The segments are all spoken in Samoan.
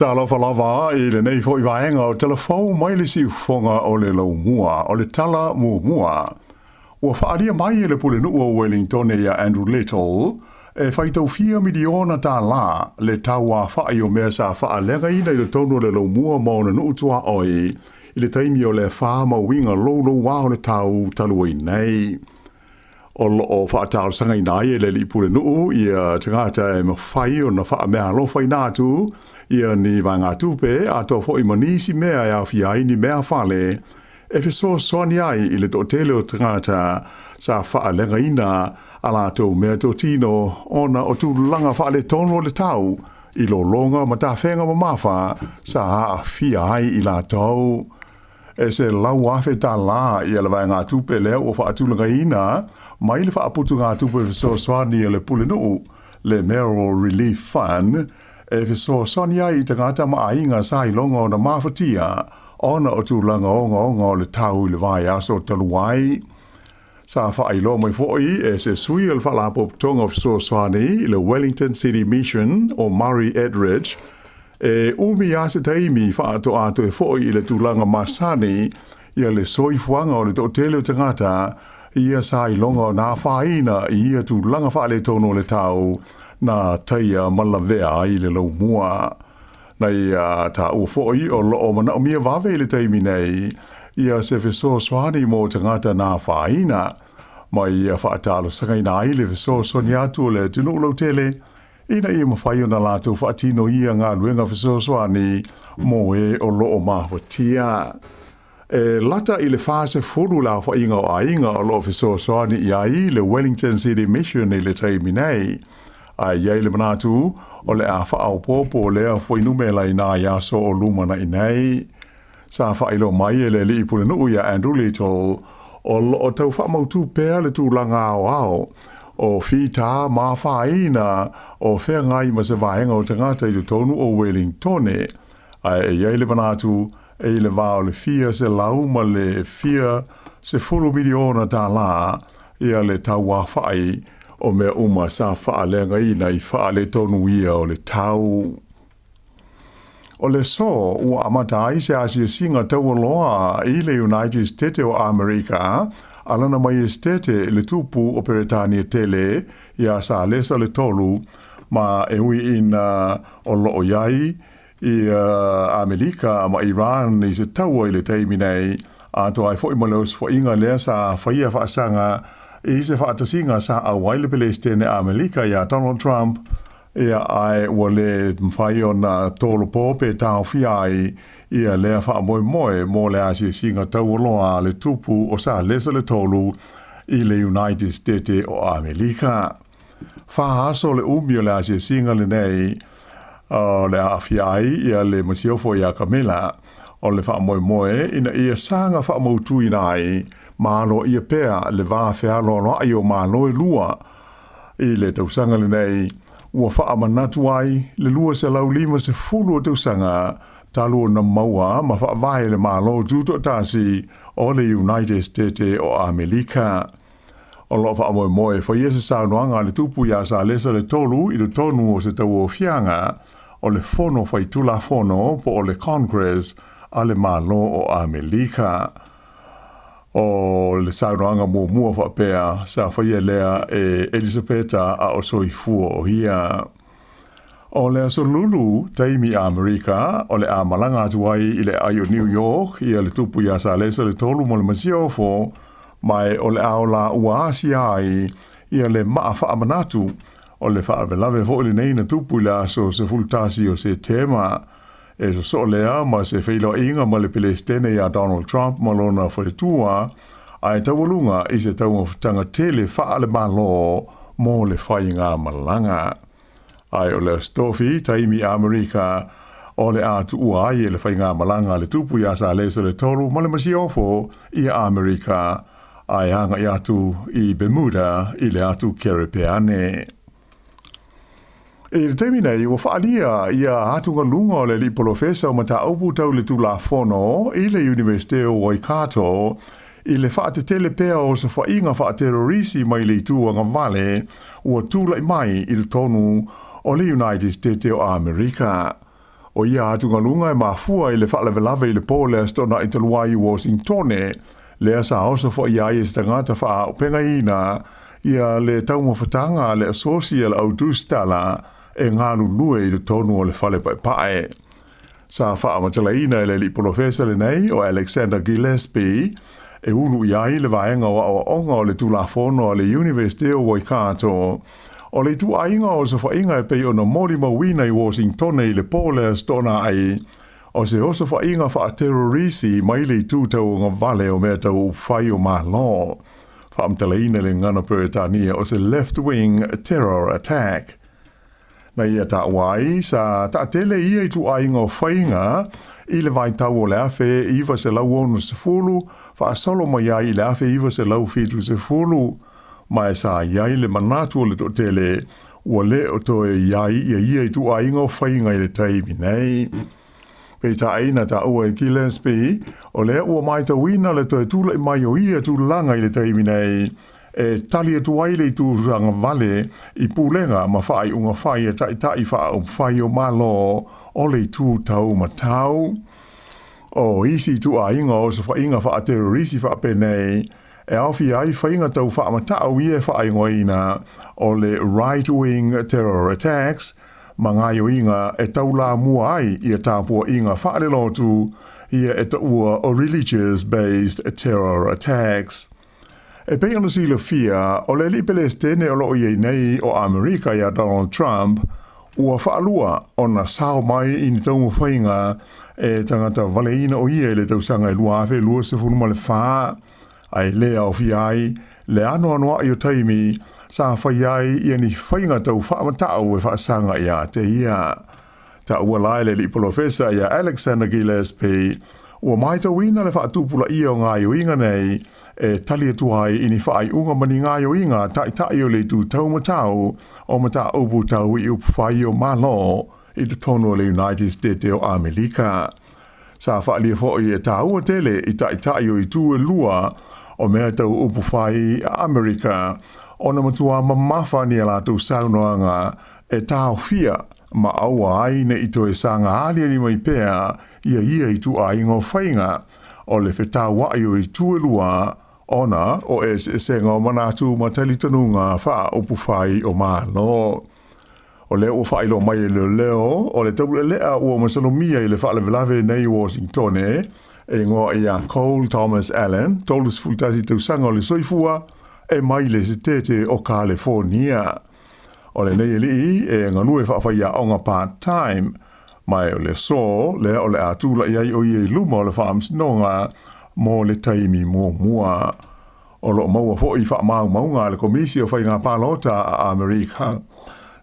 Talofa lava i lenei foi vaega o Tala Fou mai le siufofoga o le laumua o le tala muamua. Ua faaalia mai e le Pulenuu o Wellingtone ia Andrew Little e faitau fia miliona tālā le tauafa'i o mea sa faaleagaina i totonu o le laumua ma ona nuu tuaoi i le taimi o le afa ma uiga loulouā o le tau talu ai nei. O lo o faatalosagaina ai e le alii pulenuu ia tagata e mafai ona faameaalofaina atu ia ni vaegatupe atoa foi ma nisi mea e aofia ai ni meafale e fesoasoani ai i le toatele o tagata sa faaleagaina a latou meatotino ona o tulaga faaletonu o le tau i lologa ma tafega mamafa sa aafia ai i latou. E $100,000 ia le vaegatupe lea ua faatulagaina mai le faaputugatupe fesoasoani a le Pulenuu, le Mayoral Relief Fund, e fesoasoani ai i tagata ma aiga sa iloga ona mafatia ona o tulaga ogaoga o le tau i le vaiaso talu ai. Sa faailoa mai foi e se sui o le Faalapotopotoga o Fesoasoani i le Wellington City Mission o Murray Edridge, e umi lava se taimi faatoa toe foi i le tulaga masani ia le soifuaga o le toatele o tagata ia sa iloga ona afaina i ia tulaga faaletonu o le tau na taia ma lavea ai le laumua. Na ia taua foi o lo o manaomia vave i le taimi nei ia se fesoasoani mo tagata na afaina, ma ia faatalosagaina ai le fesoasoani atu o le atunuu lautele ina ia mafai ona latou faatino ia galuega fesoasoani mo e o lo o mafatia. E lata i le 40 le aofaiga o aiga o lo o fesoasoani i ai le Wellington City Mission i le taimi nei, ae i ai le manatu o le a faaopoopo lea fuainumera i nai aso o lumanai nei. Sa faailoa mai e le alii pulenuu ia Andrew Little o lo o tau faamautu pea le tulaga aoao o fita ma afaina o feagai ma se vaega o tagata i totonu o Wellingtone, ae e i ai le manatu e i le va o le $440 miliona ia le tauafa'i o mea uma sa faaleagaina i faaletonu ia o le tau. O le aso ua amata ai se asiasiga taualoa i le United States o Amerika a Lana Maiestete le Tupu o Peretania Tele ia Salesa le Tolu, ma e ui ina o lo o i ai ia Amelika ma Iran i se taua i le taimi nei, atoa ai foi ma le osofaiga lea sa faia faasaga i se faatasiga sa auai le Peresetene Amelika ia Donald Trump, ia ae ua le mafai ona tolopo pe taofia ai ia lea faamoemoe mo le asiasiga taualoa a le Tupu o Salesa le Tolu i le United States o Amerika. 4 aso le umi o le asiasiga lenei o le aafia ai ia le Masiofo ia Kamela. O le faamoemoe ina ia saga faamautuina ai ma aloaia pea le va fealoaloai o Malo e lua i le tausaga lenei ua faamanatu ai le 250 o tausaga talu ona maua ma faavae le Malo Tutoatasi o le United States o Amerika. O lo o faamoemoe e faia se saunoaga a le Tupu ia Salesa le Tolu i totonu o se tauaofiaga o le Fono Faitulafono po o le Congress a le Malo o Amerika. O le saunoaga muamua faapea sa faia lea e Elisapeta a o soifua o ia. O le aso Lulu taimi Amerika o le a malaga atu ai i le aai o New York ia le Tupu ia Salesa le Tolu mo le Masiofo, ma e o le a ola ua asia ai ia le maa faamanatu o le faalavelave foi lenei na tupu i le aso 11 o Setema, e sosoo lea ma se feiloaiga ma le Peresetene ia Donald Trump ma lona faletua, ae taualuga i se taumafataga tele faale-Malo mo le faigamalaga. Ae o le Aso Tofi taimi Amerika o le a tuua ai e le faigamalaga a le Tupu ia Salesa le Tolu ma le Masiofo ia Amerika, ae agai atu i Bermuda i le atu Kerepeane. I le taimi nei ua faaalia ia atugaluga o le alii polofesa o mataupu tau le Tulafono i le Iunivesite o Waikato i le faatetele pea o osofaiga faaterorisi mai le itu agavale ua tulai mai i totonu o le United States o Amerika. O ia atugaluga e mafua i le faalavelave i le po o le Aso Toonai talu ai i Washingtone, lea sa osofaia ai e se tagata faaaupegaina ia le taumafataga a le asosi a le au tusitala e galulue i totonu o le fale paepae. Sa faamatalaina e le alii polofesa lenei o Alexander Gillespie e ulu i ai le vaega o aoaoga o le Tulafono a le Iunivesite o Waikato, o le ituaiga o osofaiga e pei ona molimauina i Washingtone i le po o le Aso Toonai, o se osofaiga faaterorisi mai le itu tauagavale o mea tau upufai o Malo. Faamatalaina i le gagana Peretania o se left-wing terror attack. Na ia taua ai, sa taatele ia ituaiga o faiga i le vaitau o le 1960 faasolo mai ai i le 1970, ma e sa i ai le manatu o le toatele ua le o toe i ai ia ia ituaiga o faiga i le taimi nei. Peitai, na taua e Gillespie, o lea ua matauina le toe tulai mai o ia tulaga i le taimi nei, e tali atu ai le itu agavale i pulega ma faaiuga fai a taitai faaupufai o Malo o le itu taumatau. O isi ituaiga o osofaiga faaterorisi faapenei, e aofia ai faiga tau faamatau ia e faaigoaina o le right wing terror attacks ma gaoioiga e taulamua ai ia tapuaiga faalelotu ia e taua o religious based terror attacks. E pei ona silafia, o le alii Pelestene o lo o i ai nei o Amerika ia Donald Trump, ua faalua ona sao mai i ni taumafaiga e tagata valeina o ia i le tausaga e 2024, ae le aofia ai le anoanoai o taimi sa faia ai ia ni faiga tau faamatau e faasaga ia te ia. Taua la e le alii polofesa ia Alexander Gillespie, ua matauina le faatupulaia o gaoioiga nei e tali atu ai i ni faaiuga ma ni gaoioiga a taitai o le itu taumatau o mataupu tau i upufai o Malo i totonu o le United States o Amerika. Sa faaalia foi e taua tele i taitai o itu e lua o mea tau upufai a Amerika ona matua mamafa ni a latou saunoaga e taofia ma aua ai ne i toe saga aliali mai pea ia ia ituaiga o faiga o le fetauai o itu e lua ona o eseesega o manatu ma talitonuga faaupufai o Malo. O lea ua faailoa mai e leoleo o le taulealea ua masalomia i le faalavelave nei i Washingtone e igoa ia Cole Thomas Allen, 31 tausaga o le soifua, e mai le Setete o Kalefonia. O lenei alii e galue faafaiaoga part-time, ma o le aso lea o le a tulai ai o ia i luma o le faamasinoga mo le taimi muamua. O lo o maua foi faamaumauga a le Komisi o Faiga Palota a Amerika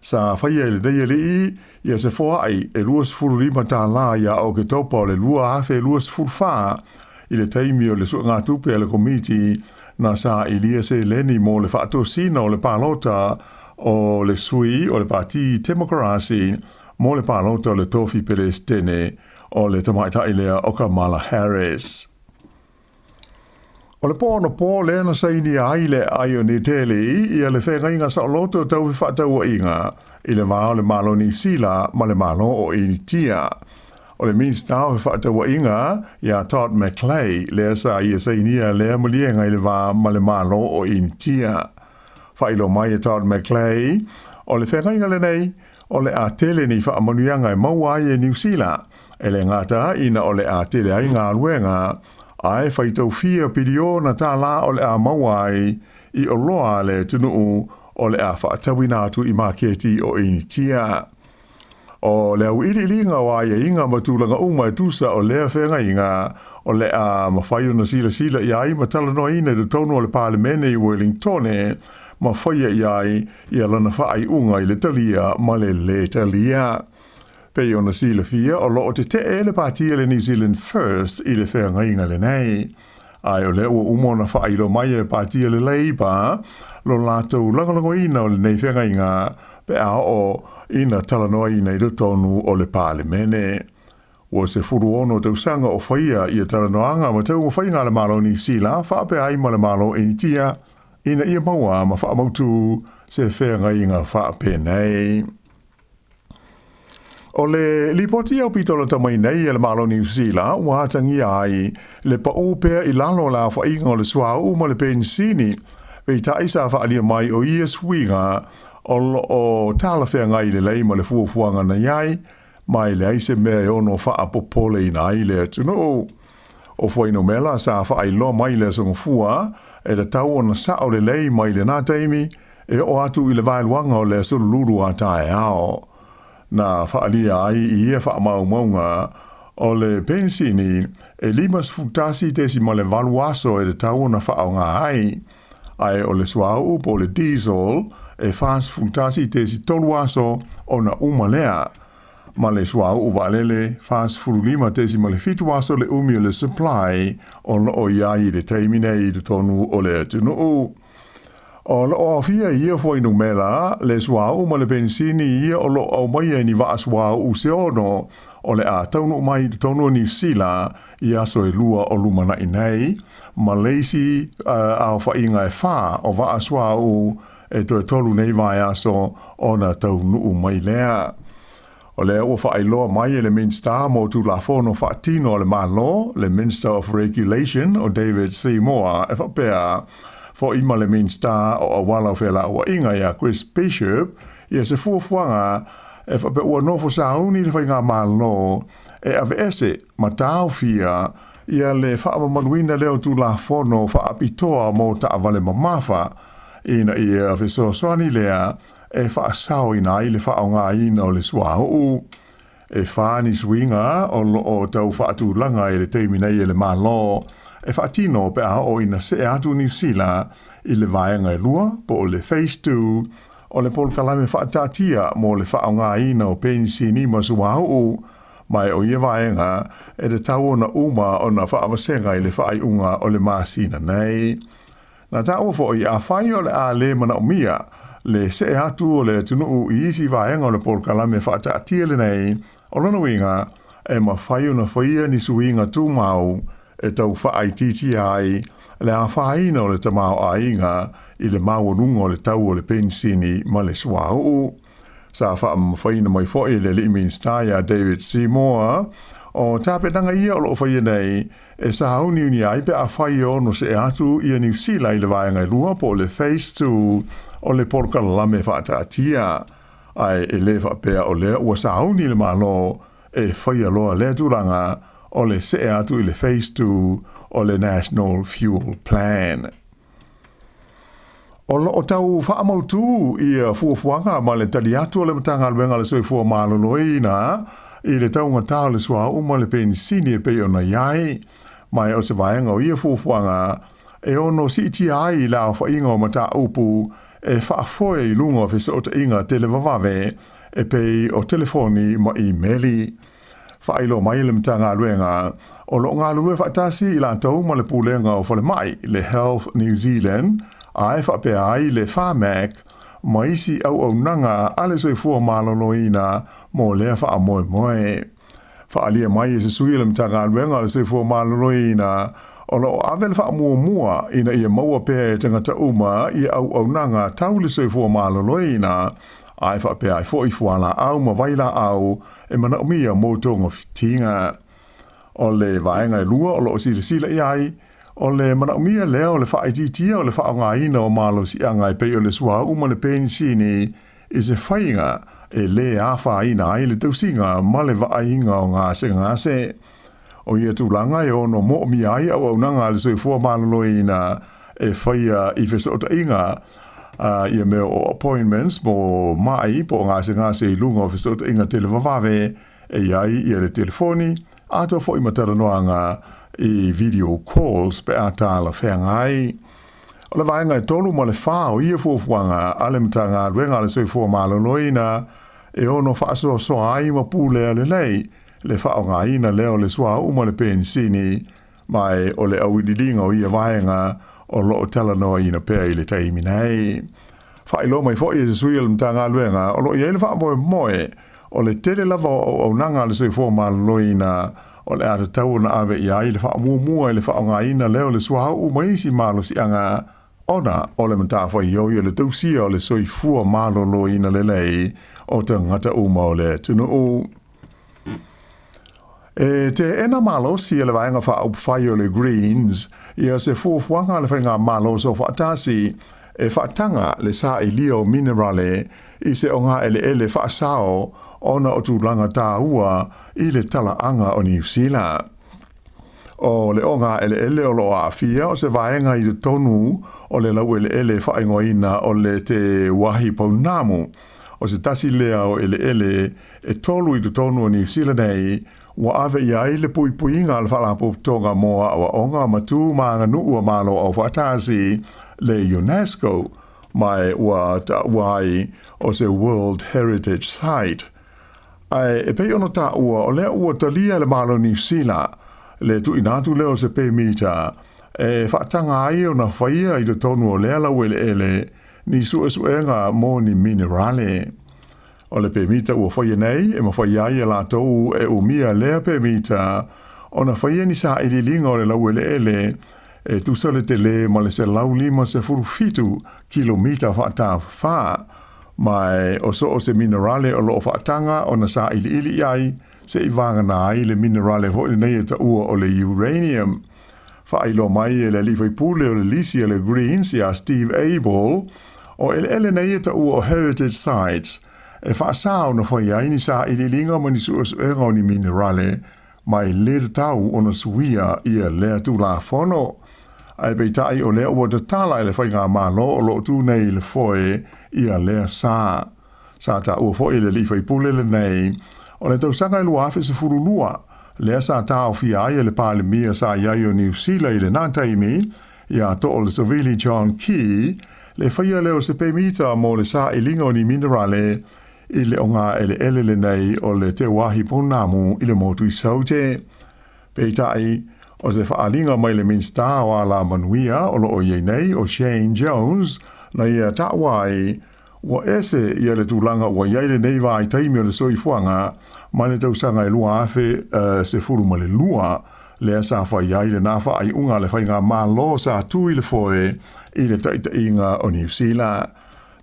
sa faia e lenei alii ia se foai e $25 ia Oketopa o le 2024 i le taimi o le suegatupe a le Komiti na sailia seleni mo le faatosina o le palota o le sui o le Pati Temokarasi mo le palota o le tofi Pelesitene o le tamaitai lea o Kamala Harris. O le po anapo lea na sainia ai le aai o Niu Delhi ia le feagaiga saoloto tau fefaatauaiga i le va o le Malo Niu Sila ma le Malo o Initia. O le Minisita o Fefaatauaiga ia Todd McClay lea sa ia sainia lea maliega i le va ma le Malo o Initia. Faailoa mai e Todd McClay, o le feagaiga lenei, o le a tele ni faamanuiaga e maua ai e Niu Sila, e le gata ina o le a tele ai galuega, ae faitau fia piliona tālā o le a maua ai i oloa a le atunuu o le a faatauina atu i maketi o Initia. O le auiliiliga o aiaiga ma tulaga uma e tusa o lea feagaiga o le a mafai ona silasila i ai ma talanoaina i totonu o le Palemene i Wellingtone ma faia i ai ia lana faaiuga i le talia ma le lē talia. Pei ona silafia o lo o tetee le pati a le New Zealand First i le feagaiga lenei. Ae o lea ua uma ona faailoa mai e le pati a le Labour lo latou lagolagoina o lenei feagaiga pe a oo ina talanoaina i totonu o le Palemene. Ua 16 tausaga o faia ia talanoaga ma taumafaiga a le Malo o Niu Sila faapea ai ma le Malo o Initia ina ia maua ma faamautu se feagaiga faapenei. O le lipoti aupito lata mai nei a le Malo o Niu Sila ua atagia ai le paʻū pea i lalo o le aofaiga o le suauu ma le penisini, peitai sa faaalia mai o ia suiga o lo o talafeagai lelei ma le fuafuaga na i ai, ma e leai se mea e ono faapopoleina ai le atunuu. O fuainumera sa faailoa mai i le Aso Gafua e tatau ona sao lelei mai lena taimi e oo atu i le vaeluaga o le Aso Lulu a taeao. Na faaalia ai i ia faamaumauga o le penisini e 51.8 aso e tatau ona faaaoga ai, ae o le suauu po o le diesel e 41.3 aso ona uma lea, ma le suauu vaalele 45.7 aso le umi o le supply o lo o i ai i le taimi nei i totonu o le atunuu. O lo o aofia i ia fuainumera le suauu ma le penisini ia o lo o aumaia i ni vaa suauu se ono o le a taunuu mai i totonu o Niu Sila i aso e lua o lumanai nei, ma le isi aofaiga e fa o vaa suauu e toe tolu nei vaiaso ona taunuu mai lea. O lea ua faailoa mai e le Minisita mo Tulafono Faatino a le Malo, le Minister of Regulation o David Seymour e faapea foi ma le Minisita o Auala o Felauaiga ia Chris Bishop ia se fuafuaga e faapea ua nofo sauni le Faigamalo e aveese ma taofia ia le faamamaluina lea o Tulafono Faapitoa mo Taavale Mamafa ina ia fesoasoani lea e faasaoina ai le faaaogaina o le suauu. E fa ni suiga o lo o tau faatulaga i le taimi nei e le Malo e faatino pe a oo ina see atu Niu Sila i le vaega e lua po o le Phase 2 o le polokalame faataatia mo le faaaogaina o penisini ma suauu, ma e o ia vaega e tatau ona uma ona faavasega i le faaiuga o le masina nei. Na taua foi, afai o le a le manaomia le see atu o le atunuu i isi vaega o le polokalame faataatia lenei, o lona uiga, e mafai ona faia ni suiga tumau e tau faaitiitia ai le afaina o le tamaoaiga i le maualuga o le tau o le penisini ma le suauu. Sa faamamafaina mai foi e le alii Minisita ia David Seymour, o tapenaga ia o lo o faia nei e sāuniuni ai pe afai e ono see atu ia Niu Sila i le vaega e lua po o le Phase 2 o le polokalame faataatia, ae e le faapea o lea ua sauni le Malo e faia loa lea tulaga o le see atu i le Phase 2 o le National Fuel Plan. O lo o tau faamautū ia fuafuaga ma le tali atu a le Matagaluega a le Soifua Maloloina i le taugatā o le suauu ma le penisini e pei ona i ai. Ma o se vaega o ia fuafuaga e ono siitia ai le aofaiga o mataupu e faafoe i luga o fesootaiga televavave e pei o telefoni ma imeli. Faailoa mai e le Matagaluega, o lo o galulue faatasi i latou ma le Pulega o Falemai, le Health New Zealand, ae faapea ai le Pharmac ma isi auaunaga a le soifua maloloina mo lea faamoemoe. Faaalia mai e se sui o le Matagaluega o le Soifua Maloloina, o lo o ave le faamuamua ina ia maua pea e tagata uma ia auaunaga tau le soifua maloloina, ae faapea ai foi fualaau ma vailaau e manaomia mo togafitiga. O le vaega e lua o lo o silasila i ai, o le manaomia lea o le faaitiitia o le faaaogaina o malosiaga e pei o le suauu ma le penisini i se faiga e lē afaina ai le tausiga ma le vaaiga o gasegase. O ia tulaga e ono moomia ai auaunaga a le soifua maloloina e faia i fesootaiga ia mea o appointments mo mai po o gasegase i luga o fesootaiga televavave e i ai ia le telefoni, atoa foi ma talanoaga i video calls pe a talafeagai. O le vaega e tolu ma le fa o ia fuafuaga a le Matagaluega a le Soifua Maloloina e ono faasoasoa ai ma pulea lelei le faaaogaina lea o le suauu ma le penisini, ma e o le auiliiliga o ia vaega o lo o talanoaina pea i le taimi nei. Faailoa mai foi e se sui o le Matagaluega o lo o i ai le faamoemoe o le tele lava o auaunaga a le soifua maloloina o le a tatau ona ave i ai le faamuamua i le faaaogaina lea o le suauu ma isi malosiaga ona o le matafaioi o le tausia o le soifua maloloina lelei o tagata uma o le atunuu. E teena malosi e le Vaega Faaupufai o le Greens ia se fuafuaga a le Faigamalo Soofaatasi e faataga le sailia o minerale i se ogaeleele faasao ona o tulaga taua i le talaaga o Niu Sila. O le ogaeleele o lo o aafia o se vaega i totonu o le laueleele faaigoaina o le Te Wahi Pounamu, o se tasi lea o eleele e tolu i totonu o Niu Sila nei ua ave i ai le puipuiga a le Faalapotopotoga mo Aoaoga ma Tu ma Aganuu a Malo Aufaatasi, le UNESCO, ma ua taua ai o se World Heritage Site. Ae e pei ona taua, o lea ua talia e le Malo o Niu Sila le tuuina atu lea o se pemita e faataga ai ona faia i totonu o lea laueleele ni suesuega mo ni minerale. O le pemita ua faia nei, e mafai ai e latou e umia lea pemita ona faia ni sailiiliga o le laueleele e tusa le tele ma le 157 kilomita faatafa, ma o so o se minerale o lo o faataga ona sailiili i ai, seia vagana ai le minerale foi lenei e taua o le uranium. Faailoa mai e le alii faipule o le lisi a le Greens ia Steve Abel, o eleele nei e taua o Heritage Sites, e faasao ona fai ai ni sailiiliga ma ni suesuega o ni minerale, ma e le tatau ona suia ia lea tulafono. Ae peitai o lea ua tatala e le Faigamalo o lo o tu nei i le foe ia lea sa. Sa taua foi e le alii faipule lenei, o le tausaga e 2012, lea sa taofia ai e le Palemia sa i ai o Niu Sila i lena taimi, ia Toolesavili John Key, le faia lea o se pemita mo le sailiga o ni minerale i le ogaeleele lenei o le Te Wahi Pounamu i le motu i Saute. Peitai, o se faaaliga mai le Minisita o Alamanuia o lo o i ai nei, o Shane Jones, na ia taua ai, ua ese ia le tulaga ua i ai lenei vaitaimi o le soifuaga mai le tausaga e 2012, lea sa fai ai lena faaiuga a le Faigamalo sa tu i le foe i le taitaiga o Niu Sila.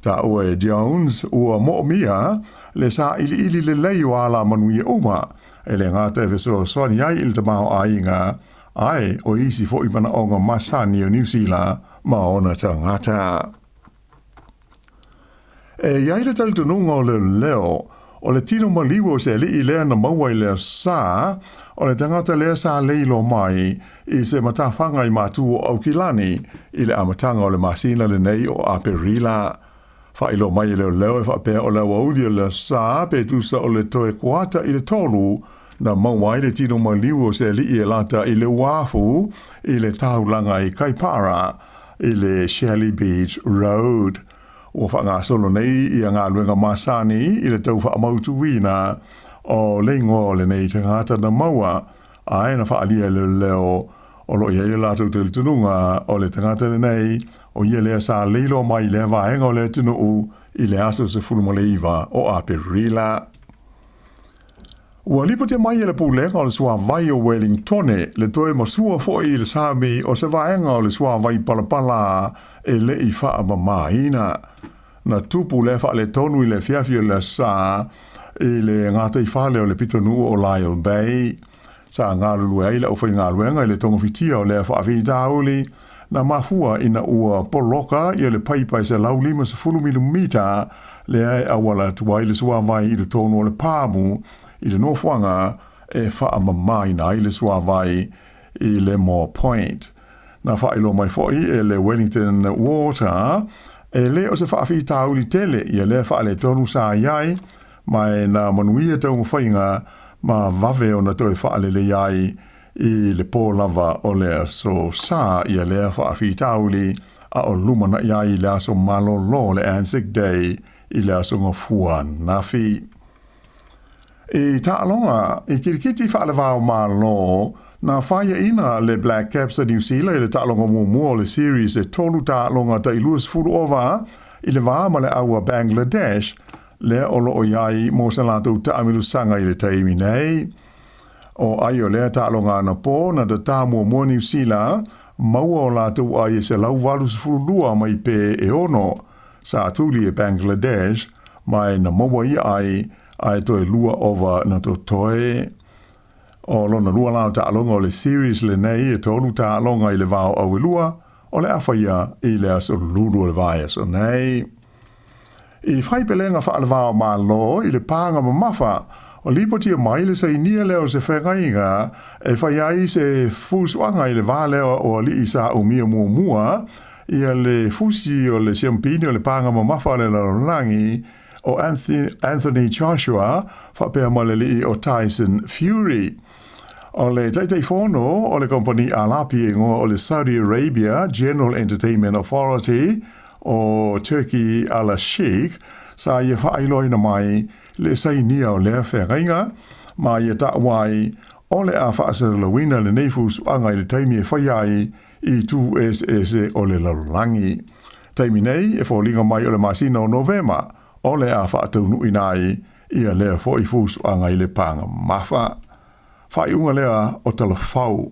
Taua e Jones, ua moomia le sailiili lelei o alamanuia uma, e le gata e fesoasoani ai i le tamaoaiga, ae o isi foi manaoga masani o Niu Sila ma ona tagata. E i ai le talitonuga o leoleo, o le tino maliu o se alii lea na maua i le aso, o le tagata lea sa leilo mai i se matafaga i Matu o Aukilani i le amataga o le masina lenei o Aperila. Faailoa mai e leoleo e faapea o le aoauli o le aso pe tusa o le toe kuata i le 3 na maua ai le tino maliu o se alii e lata i le uafu i le taulaga i Kaipara i le Shelly Beach Road. Ua faagasolo nei ia galuega masani i le tau faamautuina o le igoa o lenei tagata na maua, ae na faaalia e leoleo o lo o i ai le latou talitonuga o le tagata lenei o ia lea sa leiloa mai i lea vaega o le atunuu i le aso 19 o Aperila. Ua lipotia mai e le Pulega o le Suavai o Welingtone le toe masua foi i le sami o se vaega o le suavai palapala e le i faamamaina. Na tupu lea faaletonu i le afiafi o le aso i le gataifale o le pitonuu o Lyall Bay. Sa galulue ai le aufaigaluega i le togafitia o lea faafitauli, na mafua ina ua poloka ia le paipa e 150 milimita lea e auala atu ai le suavai i totonu o le pamu i le nofoaga e faamamaina ai le suavai i le Moa Point. Na faailoa mai foi e le Wellington Water, e le o se faafitauli tele ia lea faaletonu sa i ai, ma e na manuia taumafaiga ma vave ona toe faalelei ai i le pō lava o le aso Sa ia lea faafitauli, a o lumanai ai i le aso malolo le Anzac Day i le aso Gafua ananafi. I taaloga i kirikiti faalevao Malo, na faiaina le Black Caps a Niu Sila i le taaloga muamua o le series e tolu taaloga tai 20 ova i le va ma le au a Bangladesh, lea o lo o i ai mo sa latou taamilosaga i le taimi nei. O ai o lea taaloga anapo na tatā muamua Niu Sila, maua o latou ai e 182 mai pē e 6, sa tuli e Bangladesh, ma e na maua ia ai Ae toe 2 ova na totoe. O lona lua la o taaloga o le series lenei e 3 taaloga i le va o Auelua o le a faia i le aso Lulu o le vaiaso nei. I faipelega faalevao malo i le paga mamafa o lipotia mai le sainia lea o se feagaiga e fai ai se fusuaga i le va lea o alii sa umia muamua ia le fusi o le siampini o le paga mamafa o le lalolagi o Anthony Joshua faapea ma le alii o Tyson Fury. O le Taitaifono o le kompani alapi e igoa o le Saudi Arabia General Entertainment Authority o Turki Al Sheikh sa ia faailoaina mai le sainia o lea feagaiga ma ia taua ai o le a faasalalauina lenei fusuaga i le taimi e faia ai i itu eseese o le lalolagi. Taimi nei e foliga mai o le masina o Novema o le a faataunuuina ai ia lea fo'i fusuaga i le paga mamafa. Faaiuga lea o Talafau.